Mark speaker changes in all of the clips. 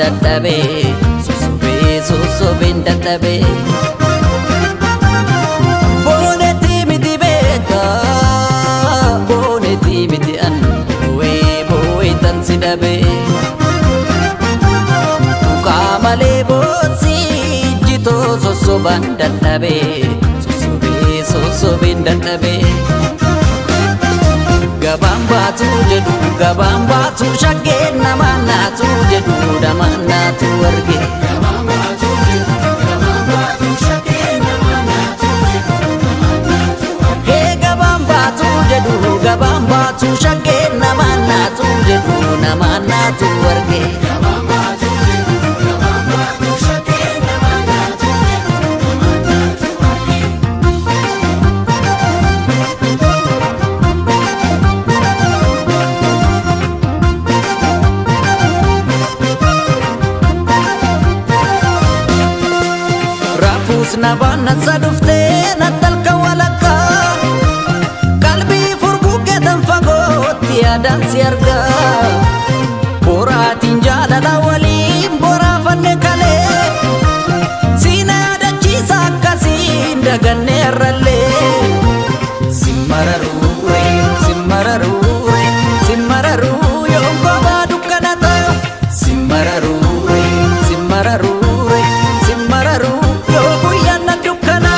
Speaker 1: Dadhabee sossobee sossobeen dadhabee. Boonetii miti beektaa, boonetii miti an boo'ee boo'ee tan si dhabee. Tuqaa malee boosii jitoo sossobaan dadhabee sossobee sossobeen dadhabee. Gabaan baatu jedhu, gabaan baatu shaggeen namaan naatu jedhu, namaan naatu arge. Hee, gabaan baatu jedhu, gabaan baatu shaggeen namaan naatu jedhu, namaan naatu arge. Rafuus na baannasa dhuftee nattalka walakkaa, qalbii furguggeetan fagootti yaadaan si argaa. Boraatiin jaalala waliin boraafanne kalee, siina yaadachiisa akkasiin daganne irrallee. Simmararuure, simmararuure, simmararuu yoon kophaa dukkana ta'a. Simmararuure, simmararuure, simmararuu yoo guyyaan na dukkana.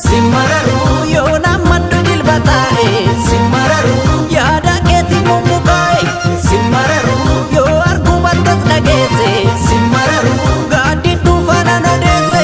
Speaker 1: Simmararuu yoo naammaddu jilba taa'e. Simmararuu yaada keetti mummukaa'e. Simmararuu yoo arguu battas dhageesse. Simmararuu gaaddidduu faana odeesse.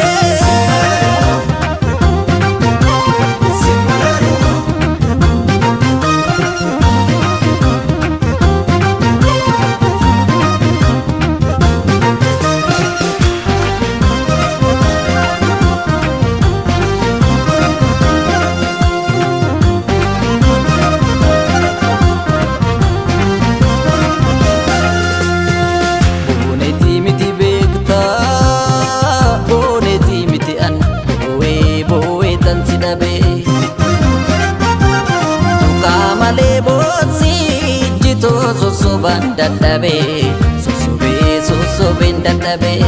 Speaker 1: Boonetii miti beektaa, boonetii miti an boo'ee boo'ee tan si dhabee. Tuqaa malee boosii jitoo sossobaan dadhabee sossobee sossobeen dadhabee.